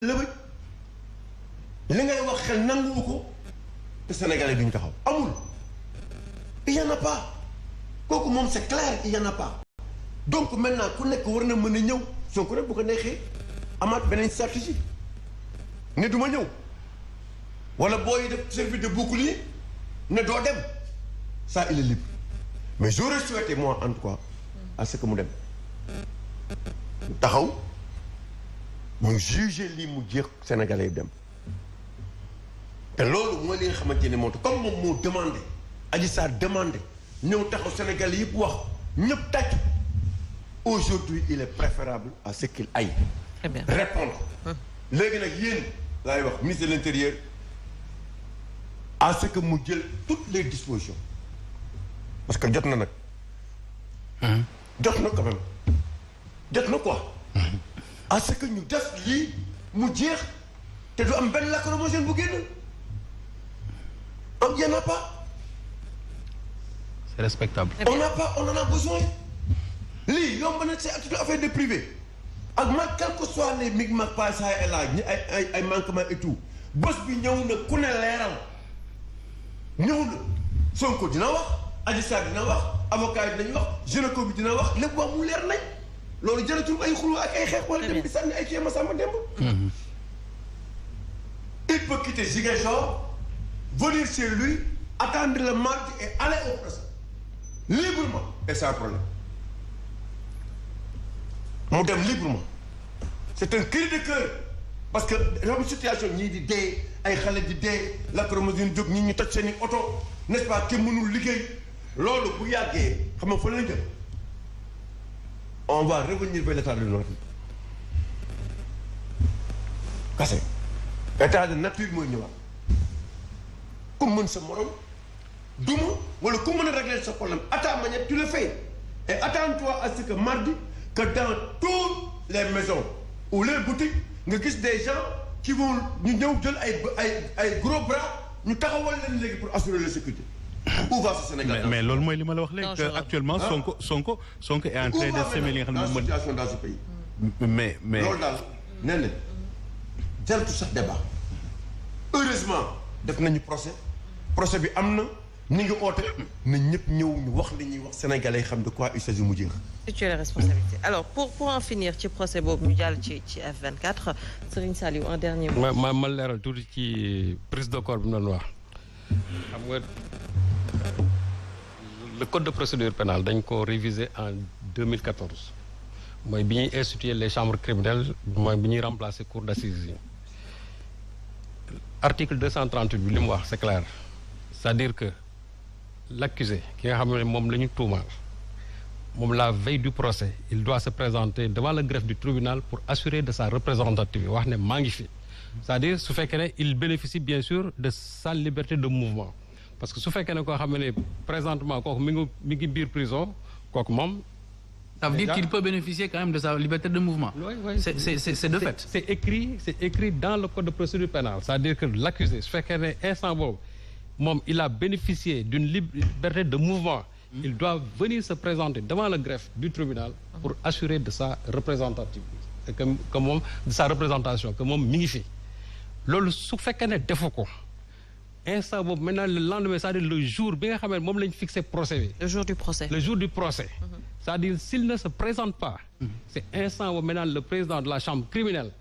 lëbëj li ngay wax xel nanguwu ko te Sénégalais duñ taxaw amul il y en a pas kooku moom c'est clair il y en a pas donc maintenant ku nekk war na mën a ñëw Sonko rek bu ko neexee amaat beneen stratégie ne du ma ñëw wala booy def service de bouclier ne doo dem ça il est libre mais j'aurais souhaité moi en tout cas à ce que mu dem taxaw ñu jugé lii mu jeex Sénégalais yi dem te loolu mooy li nga xamante ne moo tax comme moom moo demandé Adji Sarr demandé ñëw taxaw Sénégalais yëpp wax ñëpp tàcc aujourd'hui il est préférable à ce qu'il aille répondre léegi nag yéen laay wax ministre de l'Intérieur à ce que mu jël toutes les dispositions parce que jot na nag jot na quand même jot na quoi à ce que ñu def lii mu jeex te du am benn lacrymogène bu génn am y'en a pas. C'est respectable. On en a besoin. lii yomb na c'est toute affaire de privé ak man quel que soit les micmacs passage et là ñi ay manquements et tout bés bi ñëw na ku ne leeral ñëw na Sonko dina wax Adji Sarr dina wax avocat yi dinañ wax gynéco bi dina wax lépp wax mu leer nañ loolu jëlatul ay xuloo ak ay xeex wala dem di sànni ay kii ma sàmba demb il peut quitter Ziguinchor venir chez lui attendre le mardi et aller au procès librement et sans problème mu dem librement c'est un cri de cœur parce que dafa situation ñii di dee ay xale di dee lacrymogène jóg ñi ñu toj seen i oto n'est-ce pas kenn mënul liggéey loolu bu yàggee xam nga fa lañ jëm on va revenir vers l'état de l'ordre kase état de nature mooy ñëwaat ku mën sa morom duma wala ku mën a régler sa problème à ta manière tu le fais et attends-toi à ce que mardi que dans toutes les maisons ou les boutiques nga gis des gens qui vont ñu ñëw jël ay gros bras ñu taxawal leen léegi pour assurer la sécurité. Où va ce Sénégal? mais loolu mooy li ma la wax léegi. actuellement Sonko est en train de semer li nga xam ne moom situation dans ce pays. mais loolu daal nee na jaratu sax débat heureusement def nañu procès bi am na. ni ngi oote na ñëpp ñëw ñu wax li ñuy wax sénégalais xam de quoi il s'agit mu jeex. situer les responsabilités alors pour en finir ci procès boobu ñu jàll ci F24 Serigne Saliou un dernier mot. ma leeral tuuti ci prise de corps bi mu doon wax xam nga le code de procédure pénale dañ ko révisé en 2014 mooy bi ñuy instituer les chambres criminelles mooy bi ñuy remplacer cour d'assises yi article 238 bi li mu wax c'est clair c'est-à-dire que l'accusé ki nga xam ne moom la ñu tuumaal moom la veille du procès il doit se présenter devant le greffe du tribunal pour assurer de sa représentativité wax ne maa ngi fi c'est-à-dire su fekkee ne il bénéficie bien sûr de sa liberté de mouvement parce que su fekkee ne koo xam ne présentement kooku mi ngi biir prison kooku moom ça veut dire qu'il peut bénéficier quand même de sa liberté de mouvement. Oui. C'est de fait. C'est écrit dans le code de procédure pénale c'est-à-dire que l'accusé su fekkee ne instant boobu moom il a bénéficié d'une liberté de mouvement. Il doit venir se présenter devant le greffe du tribunal pour assurer de sa représentativité que moom de sa représentation que moom mi ngi fi loolu su fekkee ne defu ko instant boobu maintenant le lendemain c'est-à-dire le jour bi nga xam ne moom lañ fixé procès bi. le jour du procès. C'est-à-dire s'il ne se présente pas. c'est instant boobu maintenant le président de la chambre criminelle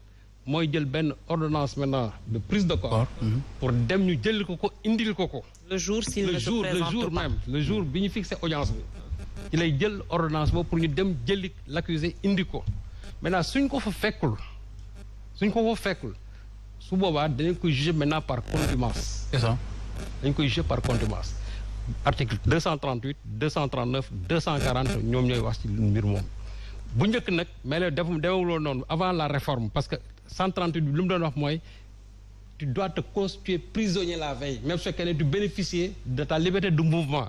mooy jël benn ordonnance maintenant de prise de corps. pour dem ñu jël ko indil ko. le jour bi ñu fixé audience bi. ci lay jël ordonnance boobu pour ñu dem jëli l'accusé indi ko maintenant suñ ko fa fekkul su boobaa dañ koy juger maintenant par contumace. C'est ça. dañ koy juger par contumace. article 238 239 240 ñoom ñooy wax ci mbir moom bu njëkk nag mais la demewuloon noonu avant la réforme parce que 138 bi lu mu doon wax mooy tu dois te constituer prisonnier la veille même su fekkee ne tu bénéficier de ta liberté de mouvement.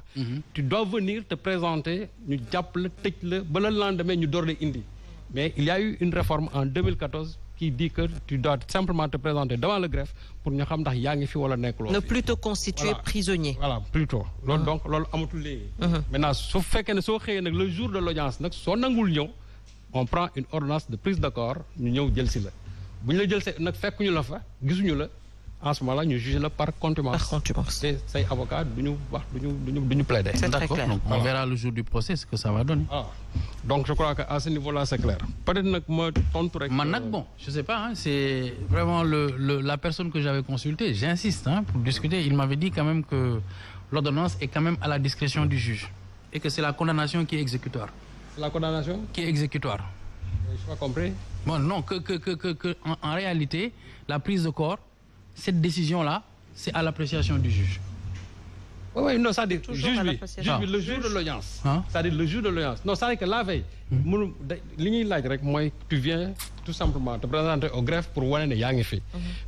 Tu dois venir te présenter ñu jàpp la tëj la ba le lendemain ñu door la indi mais il y a eu une réforme en 2014 qui dit que tu dois simplement te présenter devant le greffe pour ñu xam ndax yaa ngi fi wala nekkuloo. ne plus te constituer prisonnier. voilà plutôt loolu donc loolu amatul léegi. maintenant su fekkee ne soo xëyee nag le jour de l'audience nag soo nangul ñëw on prend une ordonnance de prise de corps ñu ñëw jël si la bu ñu la jël nag fekkuñu la fa gisuñu la en ce moment là ñu juger la par contumace. Par contumace. te say avocat duñu wax duñu plaider. C'est très clair. Donc on verra le jour du procès ce que ça va donner. Ah. Donc je crois que à ce niveau-là c'est clair. Peut-être nag ma tontu rek. Man nag bon je sais pas hein, c'est vraiment la personne que j'avais consultée, j'insiste hein, pour discuter, il m'avait dit quand même que l'ordonnance est quand même à la discrétion du juge et que c'est la condamnation qui est exécutoire. La condamnation Qui est exécutoire. Je n'ai pas compris. Bon non que en réalité la prise de corps, cette décision-là, c'est à l'appréciation du juge. Oui, non, c'est-à-dire Toujours à juge l'appréciation. bi le jour de l'audience. Hein? C'est-à-dire le jour de l'audience. Non, c'est-à-dire que la veille. li ñuy laaj rek mooy tu viens tout simplement te présenter au greffe pour wane ne yaa ngi fi.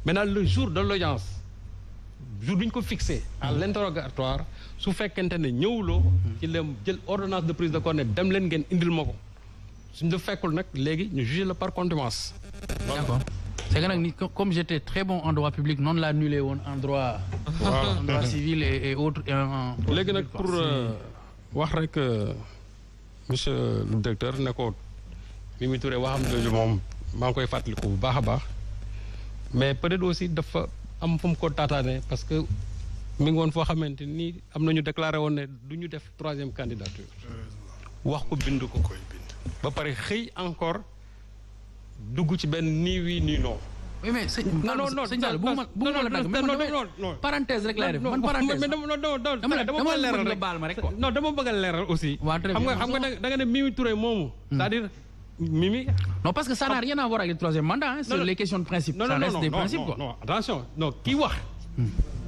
Maintenant le jour de l'audience jour bi ñu ko fixé à l'interrogatoire su fekkente ne ñëwuloo ci la jël ordonnance de prise de corps ne dem leen ngeen indil ma ko suñ la fekkul nag léegi ñu juger la par contumace. D'accord. C'est que nag comme j'étais très bon en droit public noonu laa nulé woon en droit. En droit civil et autres. léegi nag pour wax rek monsieur le directeur ne ko Mimi Touré waxam jooju moom maa ngi koy fàttaliku bu baax a baax mais peut-être aussi dafa am fu mu ko taataane parce que mi ngi woon foo xamante ni am na ñu déclaré woon ne du ñu def troisième candidature. wax ko bind ko. ba pare xëy encore dugg ci benn nii oui nii non. oui mais sëñ non la dagg non parenthèse rek laay def man parenthèse dama leeral rek baal ma rek quoi. non dama bëgg a leeral aussi. xam nga da nga ne Mimi Touré moomu. c'est-à-dire Mimi. non parce que ça n'a rien à voir avec le troisième mandat hein, c'est les questions de principe. ça reste des principes quoi. non attention non kii wax.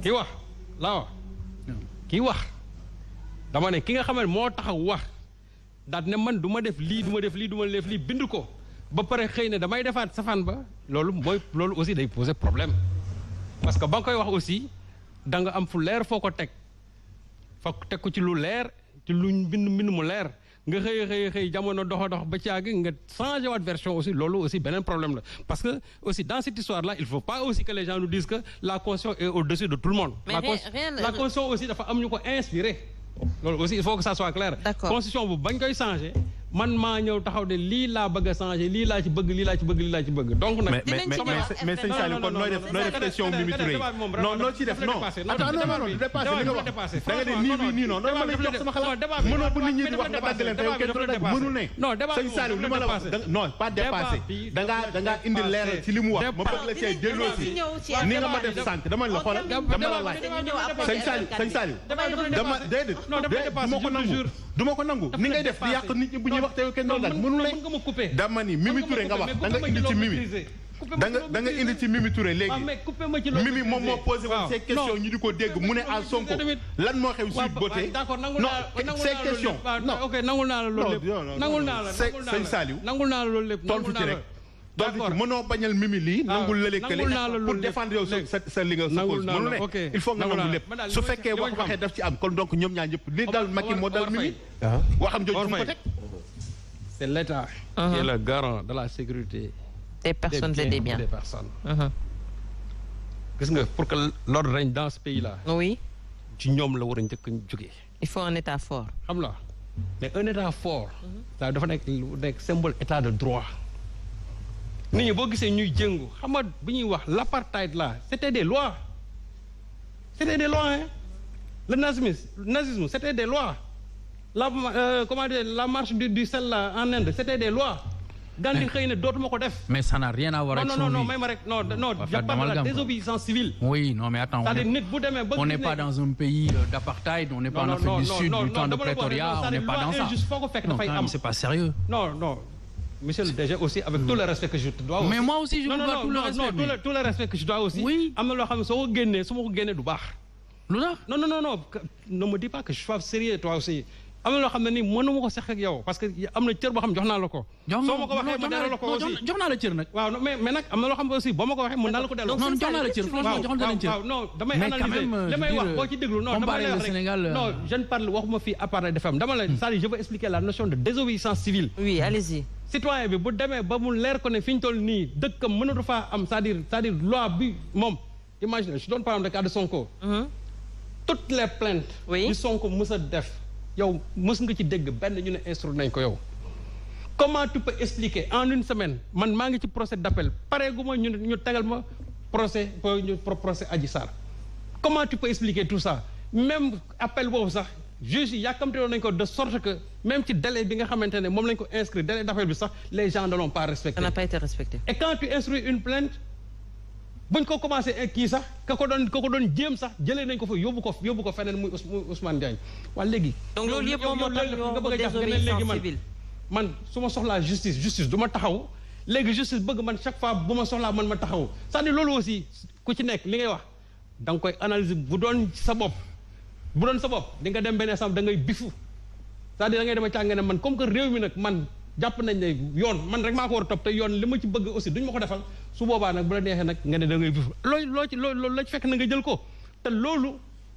kii wax laa wax. kii wax dama ne ki nga xam ne moo taxaw wax daal ne man du ma def lii du ma def lii du ma def lii bind ko. ba pare xëy na damay defaat safaan ba loolu aussi day poser problème parce que ba nga koy wax aussi da nga am fu leer foo ko teg ko ci lu leer ci luñ bind mu leer nga xëy jamono dox ba caagi nga changé waat version aussi loolu aussi beneen problème la parce que aussi dans cette histoire là il faut pas aussi que les gens nous disent que la constitution est au-dessus de tout le monde. Mais la constitution aussi dafa am ñu ko inspiré loolu aussi il faut que ça soit clair. D'accord. Constitution bu bañ koy changé man maa ñëw taxaw de lii laa bëgg a changé lii laa ci bëgg lii laa ci bëgg lii laa ci bëgg donc nag. mais sëñ Saliou kon nooy def question Mimi Touré non loo ci def non attends non dépassé li nga wax da nga ne nii non non ma lay jox sama xalaat mënoo bu nit ñi di wax nga dagg leen te yow kenn du dagg mënul ne sëñ Saliou li ma la wax non pas dépassé da ngaa indi leeral ci li mu wax ma bëgg la cee delloo si ni nga ma def sànq dama la xoolal dama la laaj sëñ Saliou dama déedéet du ma ko nangu ni ngay def di yàq nit ñi bu ñuy wax te yow kenn doon laaj mënul ne dama ni Mimi Touré nga wax da nga indi ci Mimi da nga indi ci Mimi Touré léegi Mimi moom moo posé woon ces questions ñu di ko dégg mu ne à Sonko lan moo xew Sweet Beauté non ces questions non ok nangul naa la loolu lépp nangul naa la sëñ Saliou nangul naa la loolu lépp tontu ci rek tontu ci mënoo bañal Mimi lii nangul lële-kële pour défendre yow sa li nga sa cause mënu ne il faut nga nangu lépp su fekkee waxee daf ci am kon donc ñoom ñaar ñëpp li dal Macky moo dal Mimi waxam jooju fu ko teg c'est l'État qui est le garant de la sécurité des personnes et des biens des personnes. gis nga pour que l'ordre règne dans ce pays là. oui. ci ñoom la war a njëkk a jógee. il faut un État fort. xam la mais un État fort. ça dafa nekk symbole État de droit. nit ñi boo gisee ñuy jëngu xam nga bu ñuy wax l'apartheid là c'était des lois. c'était des lois hein. le nazisme c'était des lois. comment dire la marche du sel là en Inde c'était des lois. Gandhi xëy na dootuma ko def. mais ça n'a rien à voir avec son vie. non may ma rek non je parle de la désobéissance civile. oui non mais attends c'est-à-dire nit bu demee ba on n'est pas dans un pays d'apartheid on n'est pas en Afrique du Sud du temps de Pretoria on n'est pas dans ça. foo ko fekk dafay am c'est pas sérieux. non monsieur le DG aussi avec tout le respect que je te dois aussi. mais moi aussi je vous dois tout le respect. tout le respect que je dois aussi. oui am na loo xam ne soo ko génnee su ma ko génnee du baax. lu tax non ne me dis pas que je sois sérieux toi aussi. am na loo xam ne nii mënuma ko seq ak yow parce que am na cër boo xam jox naa la ko. soo ma ko waxee ma delloo la ko aussi jox naa la cër nag. waaw mais nag am na loo xam ne aussi boo ma ko waxee mën naa la ko delloo. non jox naa la cër franchement jox naa la cër. waaw non damay analyser li may wax boo ci déglu non dama lay wax rek non je ne parle waxuma fii apartheid de femme dama la c'est-à-dire je veux expliquer la notion de désobéissance civile. oui allez-y. citoyen bi bu demee ba mu leer ko ne fi ñu toll nii dëkkam mënatu faa am c'est-à-dire loi bi moom imagine je donne par exemple le cas de Sonko. toutes les plaintes. oui yu Sonko mës a def. yow mës nga ci dégg benn ñu ne instruire nañ ko yow comment tu peux expliquer en une semaine man maa ngi ci procès d'appel pareeguma ñu tegal ma procès Adji Sarr comment tu peux expliquer tout ça même appel boobu sax juge yi yàkkamte woon nañ ko de sorte que même ci délai bi nga xamante ne moom lañ ko inscrit délai d'appel bi sax les gens ne l'ont pas respecté. Ça n'a pas été respecté. Et quand tu instruis une plainte buñ ko commencé kii sax ka ko doon jéem sax jëlee nañ ko fa yóbbu ko feneen muy Ousmane Diagne waa léegi. donc loolu yëpp moom moo tax ñu wax ko désobéissance civile. man su ma soxlaa justice du ma taxaw léegi justice bëgg man chaque fois bu ma soxlaa man ma taxaw c'est-à-dire loolu aussi ku ci nekk li ngay wax da nga koy analyser bu doon sa bopp di nga dem benn instant da ngay bifu c'est-à-dire da ngay dem a càng ne man comme que réew mi nag man jàpp nañ ne yoon man rek maa ko war a topp te yoon li ma ci bëgg aussi duñ ma ko defal su boobaa nag bu la neexee nag nga ne da ngay bifu loolu la ci fekk na nga jël ko te loolu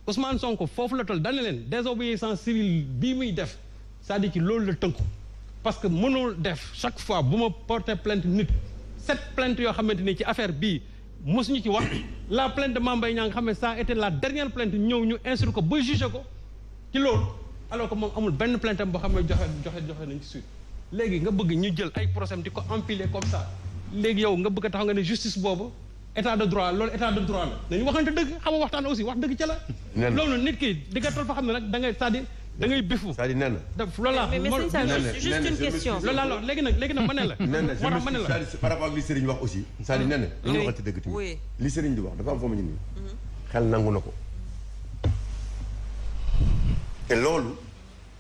Ousmane Sonko foofu la toll dana leen désobéissance civile bii muy def c'est-à-dire ci loolu la tënku parce que mënul def chaque fois bu ma porter plainte nit 7 plaintes yoo xamante ni ci affaire bii mosuñu ci wax la plainte de Mame Mbaye Niang nga xam ne ça a été la dernière plainte ñëw ñu instruire ko ba juger ko ci loolu alors que moom amul benn plainte am boo xam ne joxe nañ ci suite léegi nga bëgg ñu jël ay procès di ko empiler comme ça léegi yow nga bëgg a taxaw nga ne justice boobu état de droit loolu état de droit la nañu waxante dëgg xam nga waxtaan aussi wax dëgg ca la loolu nit ki di nga toll fa xam ne nag da ngay c'est-à-dire da ngay bifu c'est-à-dire nee na. loolu la mais juste une question. loolu la léegi nag ma ne la. nee na par rapport ak li Serigne wax aussi. c'est-à-dire nee na. oui ñu waxati dëgg tamit. oui li Serigne di wax dafa am foo ma ñu nii. xel nangu na ko. te loolu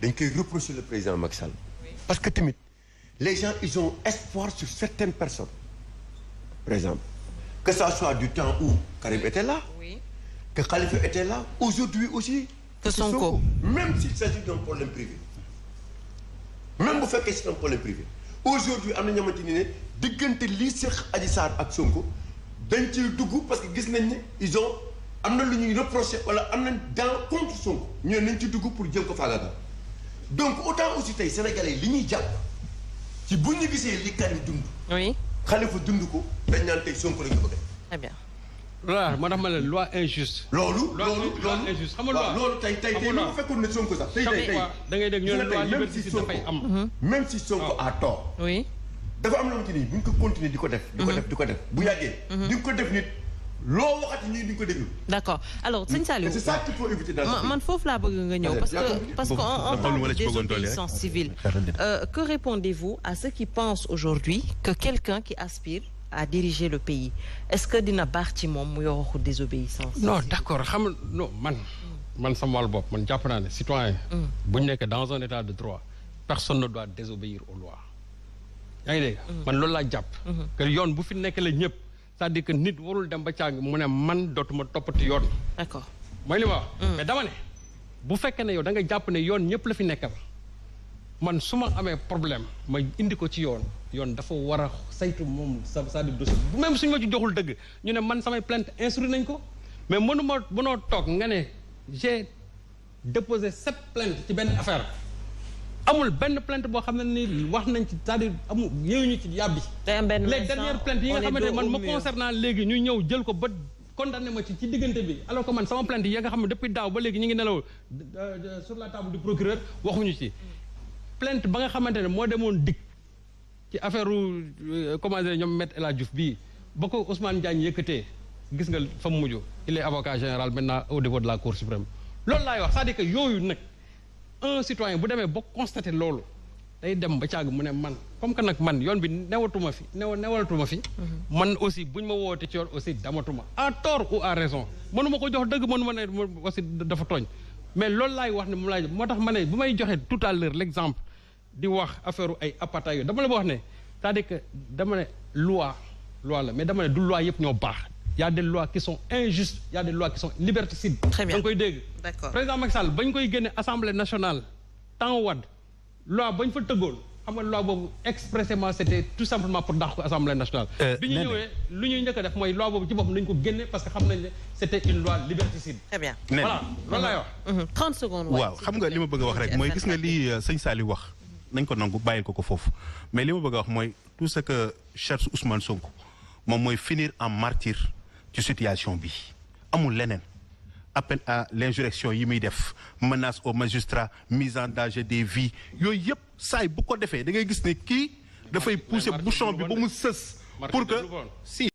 dañ koy reprocher le président Macky Sall. parce que tamit les gens ils ont espoir sur certaines personnes. par exemple que ça soit du temps où Karim était là. oui que Khalifa était là. aujourd'hui aussi. que Sonko même s'il s'agit d'un problème privé même bu fekkee c'est un problème privé aujourd'hui am na ñamante ni ne diggante lii Cheikh Adji Sarr ak Sonko dañ ciy dugg parce que gis nañ ne ils ont am na lu ñuy reprocher wala am nañ dans contre Sonko ñoo nañ ci dugg pour jëm ko faagaagal donc autant aussi tey sénégalais li ñuy jàpp ci bu ñu gisee li Karim dund oui Khalifa dund ko dañ naan tey Sonko la ñu bëgg très bien. voilà moo tax ma ne loi injuste. loolu injuste xam nga loi loolu tey bu fekkoon ne Sonko sax tey da ngay dégg ñu ne loi liberticide dafay am. même si Sonko a tort. oui. dafa am loo xamante ni bu ñu ko continuer di ko def. di ko def bu yàggee. di nga ko def nit loo waxati ñii di nga ko déglu. d'accord alors sëñ Saliou. c'est ça qu'il faut éviter dans man foofu laa bëgg nga ñëw parce que on parle de désobéissance civile. Que répondez-vous à ceux qui pensent aujourd'hui que quelqu'un qui aspire à diriger le pays est-ce que dina baax ci moom mu yor waxu désobéissance. non d'accord xam non man sama wàllu bopp man jàpp naa ne citoyen bu ñu nekk dans un état de droit personne ne doit désobéir aux lois yaa ngi dégg man loolu laa jàpp que yoon bu fi nekk la ñëpp c'est-à-dire que nit warul dem ba càgg mu ne man dootuma toppati yoon. d'accord mooy li ma wax mais dama ne bu fekkee ne yow da nga jàpp ne yoon ñëpp la fi nekkal man su ma amee problème ma indi ko ci yoon dafa war a saytu moom c'est-à-dire dossier même suñu ma ci joxul dëgg ñu ne man samay plainte instruit nañ ko mais mënoo toog nga ne j'ai déposé 7 plaintes ci benn affaire amul benn plainte boo xam ne ni wax nañ ci c'est-à-dire amul yéewuñu ci yàbbi les dernières plaintes yi nga xamante ne man ma concernant léegi ñu ñëw jël ko ba condamné ma ci diggante bi alors que man sama plainte yi nga xam ne depuis daaw ba léegi ñu ngi nelaw sur la table du procureur waxuñu ci plainte ba nga xamante ne moo demoon dikk ci affaire comment dire ñoom Maître El Hadji Diouf bii ba ko Ousmane Diagne yëkkatee gis nga fa mu mujj il est avocat général maintenant au niveau de la Cour suprême loolu laay wax c'est-à-dire que yooyu nag un citoyen bu demee ba constater loolu day dem ba caag mu ne man comme que nag man yoon bi newatuma fi man aussi buñ ma woote ci yoon aussi damatuma à tort ou à raison mënuma ko jox dëgg mënuma ne aussi dafa tooñ mais loolu laay wax ne moom laay moo tax ma ne bu may joxe tout à l'heure l'exemple di wax affaire ay apata yooyu dama la wax ne c'est-à-dire que dama ne loi la mais dama ne du loi yëpp ñoo baax y a des lois qui sont injustes y a des lois qui sont liberticides. Très bien da nga koy dégg. D'accord. Président Macky Sall bañ koy génne assemblée nationale temps Wade loi bañ fa tëggoon xam nga loi boobu expressément c'était tout simplement pour dàq ko assemblée nationale. bi ñu ñëwee lu ñuy njëkk a def mooy loi boobu ci boppam nañ ko génne parce que xam nañ ne c'était une loi liberticide. Très bien. voilà loolu laay wax. 30 secondes. waaw xam nga li ma bëgg a wax rek mooy gis nga lii sëñ Saliou wax nañ ko nangu bàyyil ko foofu mais li ma bëgg a wax mooy tout ce que cherche Ousmane Sonko moom mooy finir en martyr ci situation bi amul leneen appel à l'insurrection yi muy def menace aux magistrats mise en danger des vies yooyu yëpp saay bu ko defee da ngay gis ne kii dafay pousser bouchon bi ba mu sës pour que si